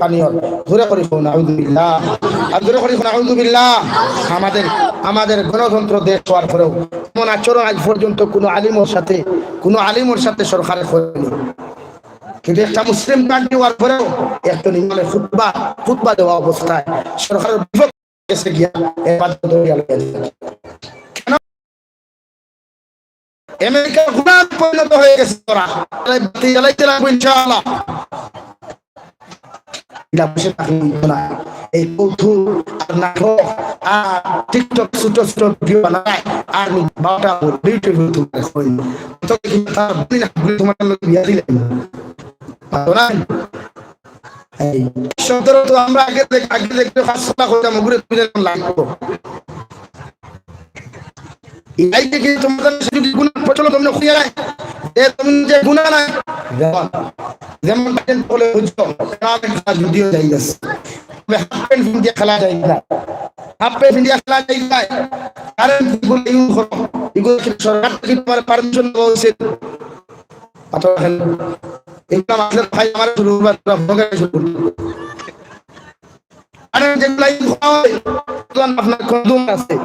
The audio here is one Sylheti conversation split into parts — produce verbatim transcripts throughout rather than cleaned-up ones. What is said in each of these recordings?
পানি অর। জোরে করি কও নাউজুবিল্লাহ। আর জোরে করি কও নাউজুবিল্লাহ। আমাদের, আমাদের গণতন্ত্র দেশ হওয়ার পরেও এমন আচরণ আজ পর্যন্ত কোনো আলিমর সাথে, কোনো আলিমর সাথে সরকারে করেনি। কিন্তু একটা মুসলিম কান্ট্রি হওয়ার পরেও একজন ইমামে খুতবা, খুতবা দেওয়া অবস্থায় সরকারের বিপক্ষে গেছে গিয়া এর বাধ্যতা হইয়া গেছে। কেন? আমেরিকার গোলামে পরিণত হয়ে গেছে ওরা। তাই বাতি জ্বালাইতে লাগবো ইনশাআল্লাহ। এটা বসে থাকলে হইতো না। এই কৌতুক আর নাটক আর TikTok ছোট ছোট ভিডিও বানায় আর বারোটা বিউটিফুল তোমার হইল। তো কি তার বুড়ি না বুড়ি তোমার লোক বিয়া দিলেন? পারো না? এই শব্দটা তো আমরা আগে দেখ-, আগে দেখতে পাঁচশো টাকা হইতাম, ওগুলো তুমি এখন লাইক করো। এই যে কি তোমাদের দেশে যদি গুনার প্রচলন তুমি খুঁজে নাই, এ তুমি যে গুনা নাই, যেমন, যেমন কারেন্ট বলে বুঝছো, কারণ একটা যুদিও যাই গেছে। তবে হাফ প্যান্ট ফিন্দিয়া খেলা যায় না, হাফ প্যান্ট ফিন্দিয়া খেলা যায় না। কারেন্ট এগুলো ইউজ করো, এগুলো কি সরকার থেকে তোমার পারমিশন দেওয়া উচিত? পাথর খেলো। এগুলো আমাদের ভাই আমার শুরু করবার, তোরা ভোগে শুরু করবে। আরে যেগুলা ইউজ করা হয়, তখন আপনার কন্ডম আছে।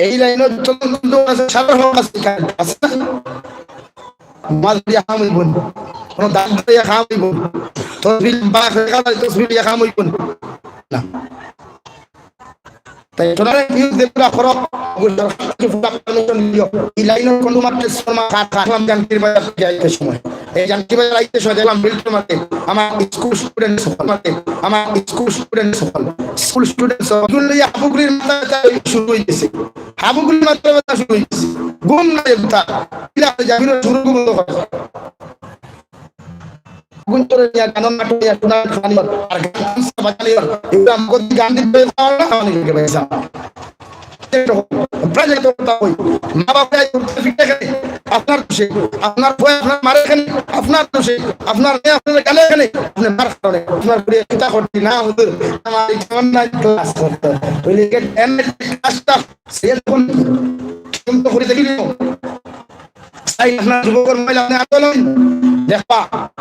এই লাইনে যত কন্ডম আছে, সাদা হওয়া আছে, কারেন্ট আছে না? মাছ দিয়া খাওয়া হইব না। কোনো দাগ দিয়া খাওয়া হইব না। তসবি লম্বা করে খাওয়া যায়, তসবি দিয়া খাওয়া হইব না। না। তাই তোরা ইউজ দেখবা করো, ওগুলো সরকার থেকে পুরা পারমিশন নিও। এই লাইনে কন্ডম আছে, শর্মা খা, খা, খা, জানকির বাজার থেকে আইতে সময়। এই জানকি বাজার আইতে সময় দেখলাম বিল্ডিং মাঠে আমার স্কুল স্টুডেন্ট সকল মাঠে, আমার স্কুল স্টুডেন্ট সকল, স্কুল স্টুডেন্ট সকল। এগুলো লইয়া হাবুগুলির মাথা ব্যথা শুরু হয়ে গেছে, হাবুগুলির মাথা ব্যথা শুরু হয়ে গেছে। ঘুম নাই ব্যথা, কিলা হয়ে যায়, বিরোধ শুরু বন্ধ করে। গুণ করে নিয়া গানর নাটক নিয়া শোনা খানি আর গান তামসা বাজানি আর এগুলা মগজ গান দিতে পারে না, খাওয়ানি করে গেছে। প্রায় যত কথা কই, মা বাপ নাই ঘুরতে ফিরতে গেলে আপনার দোষে, আপনার বউ আপনার মারে খালি আপনার দোষে, আপনার মেয়ে আপনার গালে খালি আপনার মার কারণে, আপনার বুড়ি চিন্তা করছি না হুজুর, আমার এই অনলাইন ক্লাস করতে। ওই লিগে এমনি ক্লাসটা সে যখন কিন্তু করে দেখি নিও। তাই আপনার যুবকর মোবাইল আপনি আন্দোলন দেখবা,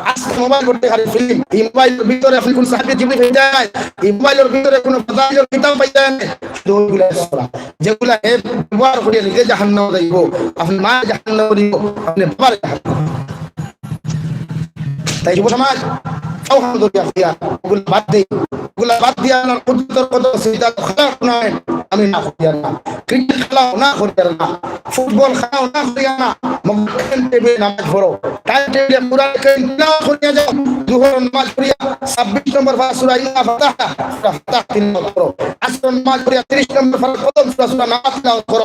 আজকে মোবাইল করতে খালি ফিল্ম। এই মোবাইলের ভিতরে আপনি কোন সাহাবী জীবনী পেয়ে যায়, এই মোবাইলের ভিতরে কোনো ফজাইলের কিতাব পাই যায় না। শুধু ওইগুলা ছড়া। যেগুলা হে ব্যবহার করে নিজে জাহান্নামে যাইব, আপনি মা জাহান্নামে দিব, আপনি বাবার জাহান্নামে। তাই যুব সমাজ, আলহামদুলিল্লাহ, ওগুলা বাদ দেই, ওগুলা বাদ দিয়া আপনার উত্তর কত সিজদা খারাপ নয়, আমি না করিয়া না, ক্রিকেট খেলাও না করিয়া না, ফুটবল খেলাও না করিয়া না, মগর টাইম টেবিলে নামাজ পড়ো, টাইম টেবিলে কোরআন কারীম তিলাওয়াত করিয়া যাও, জোহর নামাজ পড়িয়া ছাব্বিশ নম্বর পারা সূরা ইন্না ফাতাহনা, সূরা ফাতাহ তিলাওয়াত করো, আসর নামাজ পড়িয়া তিরিশ নম্বর পারা প্রথম সূরা, সূরা নাস তিলাওয়াত করো,